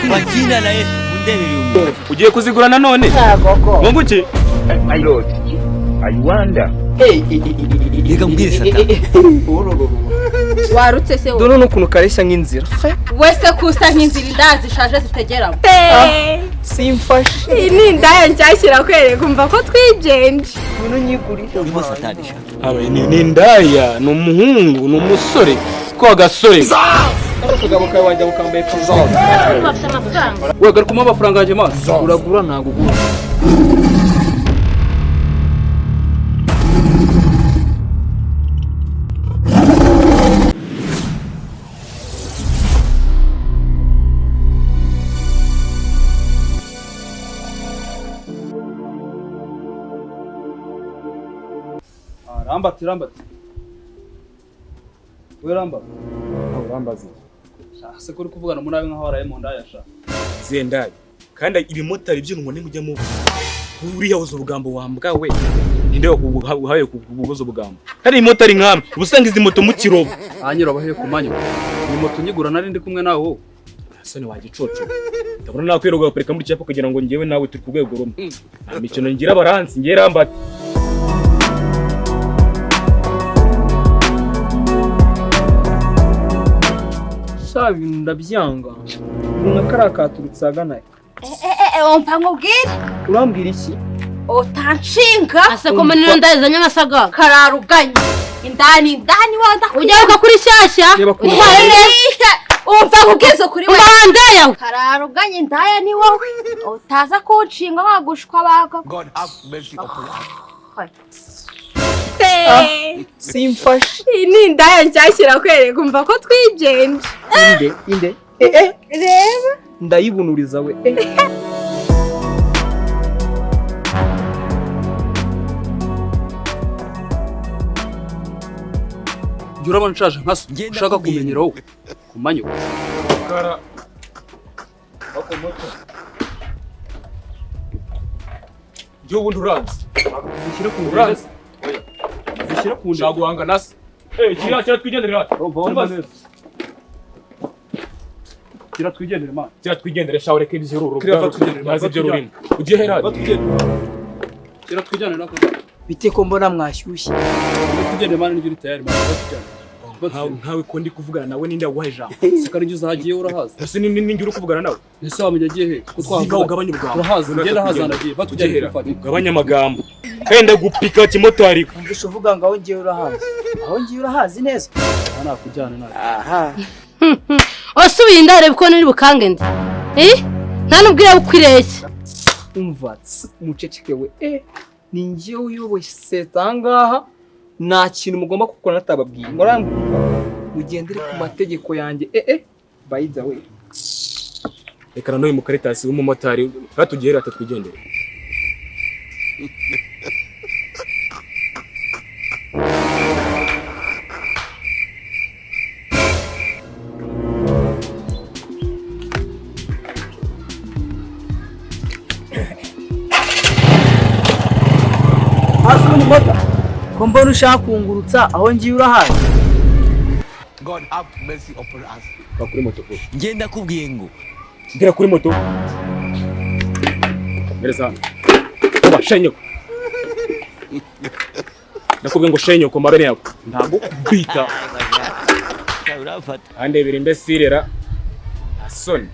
Kwa jina la Yesu mundebere uyu muntu. Ugiye kuzigura nanone ngo iki? My lord, I wonder. Reka mbwire Satani. Warutse se wowe? Dore n'ukuntu kareshya nk'inzira. Wese kusa nk'inzira indaya zishaje zitegeramo. Simfashe. Iyi ni indaya nshyashya irakwereka, umva ko twigenje. Ngwino unyigurire. Urimo Satani sha. Aba ni indaya, ni umuhungu, ni umusore ko agasore. Kano kagabo kawe wanjye ukambaye puzone. Bafite amafaranga. We garuka umuhe amafaranga yanjye maso. Uragura ntabwo ugura. Rambati, rambati. We ramba. Urambaza iki? Se ko uri kuvugana umunabi nkaho waraye mu ndaya sha. Zendaye kandi ibimotari by'inwa nimujya mu uriya uza ubugambo wambwa we, ninde wakuhaye kubuza ubugambo? Hari imotari nkamwe uba usanga izi moto mu kirobo. Hanyura abahe ku manywa. Iyi moto nyigura nari ndi kumwe nawe wowe. Soni wagicoco, ndabona nakwiroga gaparika muri cyapa kugira ngo njyewe nawe turi ku rwego rumwe. Nta mikino ngira baransi ngiye rambati. Sha ibintu ndabyanga. Ubu nka kariya katurutse ahagana he? Umva nkubwire. Urambwira iki? Utanshinga. Ase ko manino ndayizanye amasaga. Kararuganye. Indani indani wanda. Ugeruka kuri shyashya. Reba ku Utwaye neza. Umva nkubwize kuri we. Umba yawe. Kararuganye indaya ni wowe. Utaza kunshinga wagushwa bago. God have mercy upon us. Simfashe. Iyi ni indaya nshyashya irakwereka, umva ko twigenje. Inde inde. Eh eh. Reba. Ndayibunuriza we. Eh. Jya urabona nshaje nka so. Ngenda Ushaka kubwira. kumenyera wowe. Ku manywa. Kara. Njye ubundi uranzi. Zishyire ku ndende. Uranzi. Zishyire ku ndende. Ushaka guhanga na se. Eh, kiriya kira twigendere rata. Urumva neza. Kira twigendere man. Kira twigendere sha, ureke ibyo Kiriya va twigendere, Ntazi va ibyo tujyane. rurimo. Ugiye he rata? Va twigendere. Kira twijyane nako. Bite ko mbona mwashyushye? Kira twigendere man, nijye uri tayari man. Va tujyane. Va tujyane. Nkawe ko ndi kuvugana nawe ninde waguha ijambo? Se kari njye uzahagiye urahazi. Ese ni ni uri kuvugana nawe? Ese wamenya agiye he? Ko Ziba twahagana. ugabanye ubwambo. Urahazi, ngenda hazi anagiye. Va tujyane Ugiye hera. kuri Ugabanye amagambo. Kandi gupika kimotari. Wumvishe uvuga ngo aho ngiye urahazi. Aho ngiye urahazi neza. Aha nakujyana nawe. Aha. Osubiye indaya reba uko niri bukange ndi. Eh? Nta nubwo ireba uko ireshya. Umva tss, muceceke we. Eh. Ni njyewe uyoboye seta aha ngaha. Nta kintu mugomba gukora natababwiye. Murambwira. Mugendere ku mategeko yanjye. Eh eh. By the way. Reka nanone mukaritasi w'umumotari ratugiye rata twigendere. Hasi umumota. Ko mbona ushaka kungurutsa, aho ngiye urahazi. God have mercy upon us. Va kuri moto vuba. Njye ndakubwiye ngo Gera kuri moto. Gereza hano. Kuba shenyoko. Ndakubwiye ngo shenyoko mabere yako. Ntabwo kubita. Sha urafata. Andebera imbesirera. Asoni.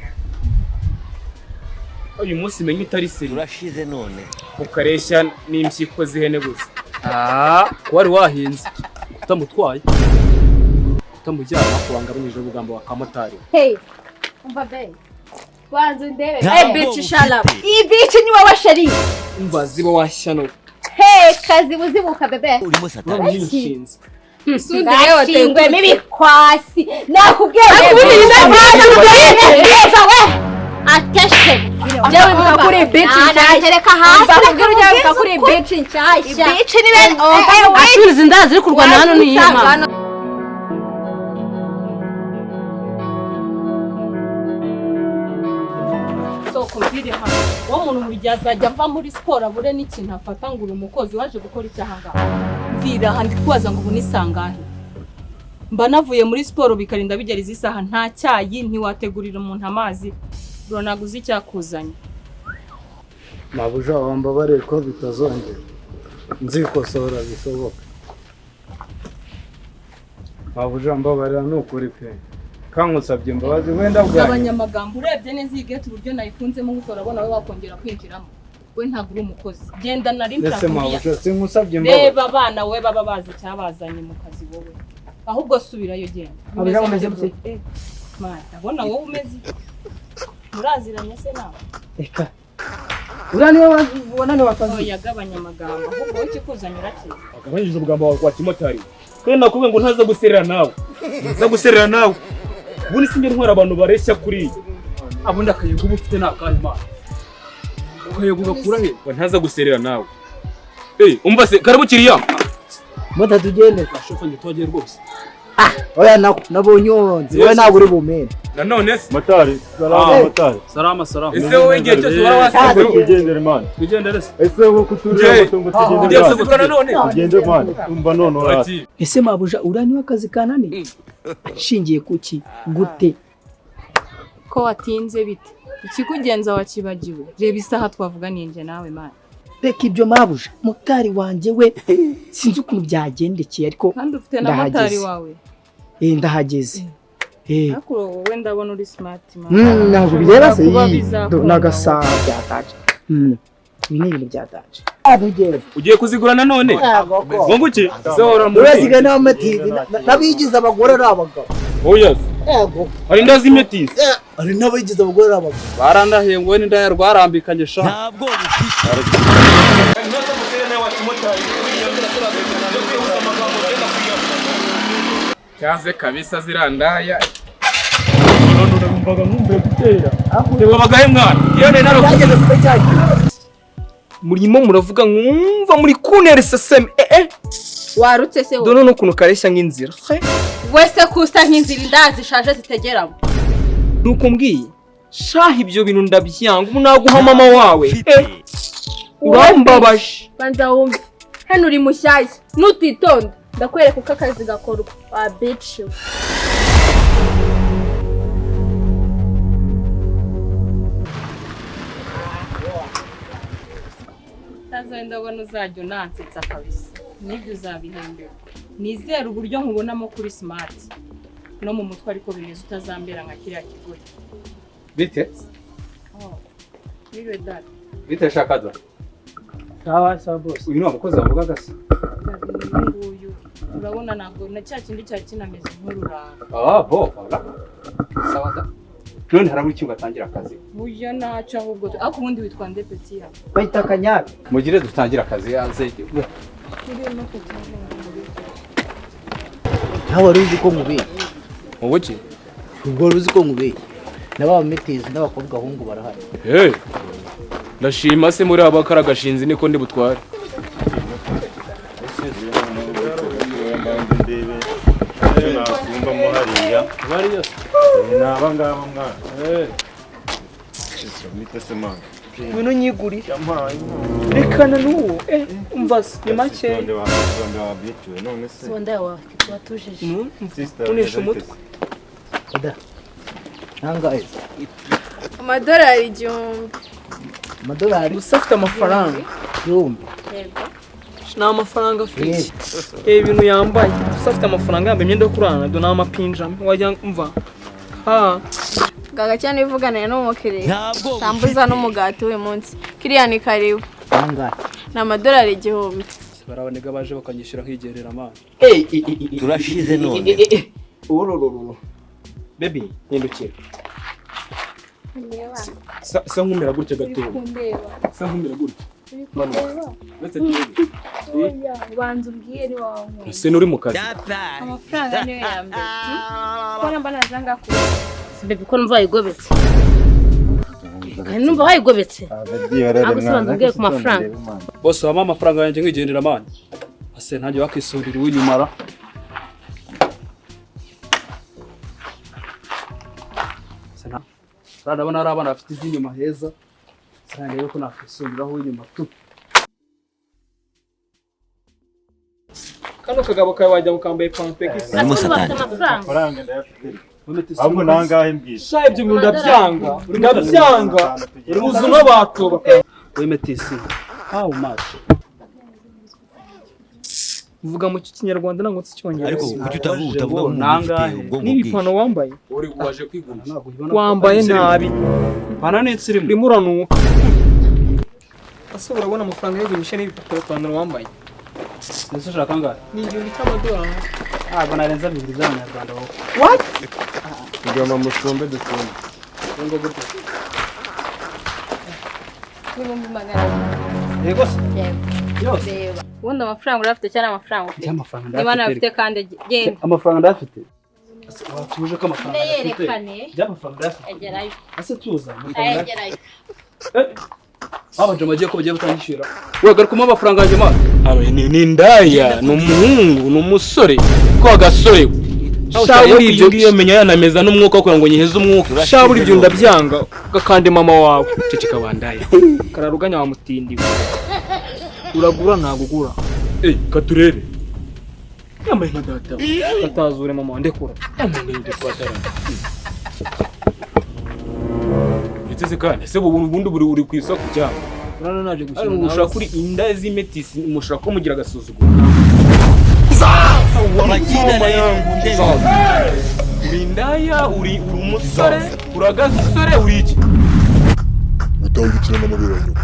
Uyu munsi menye utari seri. Urashize none. Ukareshya n'impyiko z'ihene gusa. Ah, ko wari wahinze. Utamutwaye. Utamujyana. Kubangabanyije ubugambo wa kamotari. Hey. Umva be. Banza undebe. Nta Hey bwoba bitch ufite. shut up. Iyi bitch ni wowe sheri. Umva ziba washyano. Hey kazi uzibuka bebe. Urimo Satani. Uramushinze. Ndashingwemo ibikwasi. Nakubwiye. Ateshe. Jyewe mvuga kuri bitch nshyashya. Tereka hasi. Mva kubwira ujya mvuga kuri bitch nshyashya. Bitch ni bene. Asubiza indaya ziri kurwana hano ni iyihe mpamvu? Soko mvire hano. Uwo muntu buri gihe azajya ava muri siporo abure n'ikintu afata ngo uri umukozi waje gukora icyaha ngaha. Mvira aha, ndi kubaza ngo ubu ni sangahe? Mba navuye muri siporo bikarinda bigera izi saha nta cyayi, ntiwategurira umuntu amazi. Bro, ntabwo uzi icyakuzanye. Mabuja, wambabariye ko bitazongera, nzikosora bishoboka. Mabuja, mbabarira ni ukuri pe, kankusabye imbabazi wenda bwanyu. Gabanya amagambo. Urebye neza iyi gate uburyo nayifunzemo gusa, urabona wowe wakongera kwinjiramo? We ntabwo uri umukozi, genda. Nari Ndetse nshaka mabuja, sinkusabye imbabazi. Reba abana we baba bazi icyabazanye mu kazi, wowe ahubwo subirayo, genda. Mabuja, mumeze mute? Eh, man, ndabona wowe umeze iki? Muraziranye se nawe? Reka, uriya niwe wananiwe akazi. Oya, gabanya amagambo, ahubwo wowe ikikuzanye urakizi. Agabanyije ubugambo wawe wa kimotari. Kandi nakubwiye ngo ntaza guserera nawe. Ntaza guserera nawe. Ubundi sinjye ntwara abantu bareshya kuri iyi. Abundi akayego uba ufite ni akahe mana? Akayego gakura he? Ngo ntaza guserera nawe. Eh, umva se, karibu kiriya. Mota, tugende. Shofa, njye tuhagiye rwose. Oya, nabonye uwonzi wowe, ntabwo uri bumene. Nanone se. Motari, salama. Ah. Motari. Salama, salama. Ese wowe igihe cyose uhora wasinze? Tugendere man. Twigendere se. Ese wowe kuturira Jay. moto ngo tugende Ugiye man? kuzigura nanone? Tugende man, umva none urata. Ati, Ese mabuja, uriya niwe akazi kananiye? Ashingiye kuki gute? Ko watinze bite? Ikikugenza wakibagiwe? Reba isaha twavuganiye njye nawe, man. Reka ibyo mabuja, motari wanjye we sinzi ukuntu byagendekeye, ariko Kandi ufite na motari ndahageze. wawe? Eh, ndahageze. Eh. Ariko wowe ndabona uri smart, man. Ntabwo bireba se. Kuba Ii, bizakunda. n'agasaha byataje. Ibi ni ibintu byataje. Ugiye kuzigura nanone? Ngo nguki? Ese wowe uramuzi? Urasigaye n'abametisi n'abigize abagore ari abagabo. Oya se. Yego. Hari inda z'imetisi. Hari n'abigize abagore ari abagabo. Barandahiye ngo we n'indaya rwarambikanye sha. Ntabwo ufite. Ntaza guserera nawe wa kimotari. Cyaze kabisa zirandaya. None urumvaga nkumbuye gutera. Wabagahe mwana. Iyo nari naro. Byageze kuri cya gihe. Murimo muravuga nkumva muri kuntera iseseme, eh eh. Warutse se wowe? Dore n'ukuntu kareshya nk'inzira. He. Wese kusa nk'inzira inda zishaje zitegeramo. Nuko mbwiye shaha, ibyo bintu ndabyanga, ubu naguha mama wawe. Eh, urambabaje. Banza wumve, hano uri mushyashya, nutitonda ndakwereka uko akazi gakorwa, wa bitch we. Tazo, ndabona uzajya unansetsa kabisa, nibyo uzabihemberwa. Nizere uburyo nkubonamo kuri smart no mu mutwe, ariko bimeze utazambera nka kiriya kigoyi. Bite? Oh, wiriwe dada. Bite shakadwa? Sawa sawa, boss. Uyu ni wa mukozi wavugaga se? Dada, ni uyu nguyu, urabona ntabwo na cya kindi cyari kinameze nk'ururara. Ah, bo, voilà. Sawa da. None harabura iki ngo atangire akazi? Burya ntacyo, ahubwo ariko ubundi witwa nde, petit yawe? Bahita akanyaga. Mugire dutangire akazi yaze. Ntawe wari uzi ko nkubeshya. Ubuki? Ubwo wari uzi ko nkubeshya. N'abametisi n'abakobwa ahungu barahari. Eh. Ndashima se muri aba karagashinzi niko ndi butware. Nakumbamo hariya. Ni aba ngaba mwana. Mite se mwana. Ngwino nyigurire. Rekana n'uwo, eh, umva se ni makeya. Tonde wa tonde wa bituwe none se. Sonda wawe watujije. Sister. Unesha umutwe. Oda. Nangahe? Amadolari 1000. Amadolari Gusa afite amafaranga. 1000. Yego. Ni amafaranga afite. Reba ibintu yambaye, gusa afite amafaranga, yambaye imyenda yo kurarana, dore ni amapinjama wajya mva ha. Gagacya nivuganire n'umukiriya. Ntabwo Sambuza n'umugati w'uyu munsi. Kiriya ni karibu. Nangahe? Ni amadolari 1000. Barabonega baje bakanyishyura nkigerera mana. Eh, eh, eh, eh, Turashize none. eh, eh, eh. Ururururu. Baby, hindukira. Sa nkumira gutya gato. Sa nkumira gutya. Manuka. Uretse turebe. Banza umbwire niba wankunda. Ese nuri mu kazi? Amafaranga niyo ya mbere. Kubona mba nazanga kuba. Baby, ko numva wayigobetse? Kandi numva wayigobetse. Ntabwo se banza umbwire ku mafaranga. Bose wampa amafaranga yanjye nkigendera mana. Ase ntanjye wakisurira uw'inyuma ra. Se nta. Ndabona ari abana bafite iby'inyuma heza. Se ndebe ko nakwisuriraho uw'inyuma tu. Kano kagabo kawe wajya ukambaye pampegisi. Urimo Ese bafite satani. amafaranga. Amafaranga ndayafite. Ahubwo nangahe mbwira. Sha, ibyo bintu ndabyanga, ndabyanga. Uzi nk'abatoba. We metisi, how much? Uvuga mu Kinyarwanda nangwa se Icyongereza? Ariko kuki utavuga nk'umuntu ufite ubwonko N'iyi bwinshi? pantaro wambaye, Uri waje kwigurisha. wambaye nabi. Pana n'insirimu. Urimo uranuka. Ese urabona amafaranga yo guhisha n'iyi pantaro wambaye? Ese ushaka angahe? Ni 1000 cy'amadolari. Ntabwo narenza 2 z'amanyarwanda wowe. What? Tugomba musumbe dusumbe. Ngo gute? 200,000. Yego se. Yego. Yose. Reba. Ubundi amafaranga urafite cyangwa amafaranga ufite? Amafaranga Niba ndayafite. ntafite kandi genda. Amafaranga ndayafite. Ese watuje ko amafaranga ndayafite? Yerekane. By'amafaranga ndayafite. Egerayo. Ese tuza amafaranga ndayafite. Egerayo. Abajama agiye ko bagiye batanyishyura. We garuka umuhe amafaranga yanjye man. Aba ni indaya, ni umuhungu, ni umusore. Ko agasore we. Sha, Sha buri ibyo ngiyo menya yanameza n'umwuka wo kugira ngo nyiheze umwuka. Sha, buri ibyo ndabyanga. Gakande mama wawe. Ceceka wandaya. Kararuganya wa mutindi we. Uragura ntabwo ugura. Eh, katurebe. Yambaye nka data. Katazure mama, ndekura. Yambaye nka data. Ndetse se kandi ese ubundi buri uri ku isoko cyangwa? Urana naje gushyira. Ari mushaka kuri inda z'imetisi, mushaka ko mugira agasuzuguro. Majina yangu ndende. Uri indaya, uri umusore, uri agasore, uri iki? Utangikira n'amabere ya nyoko.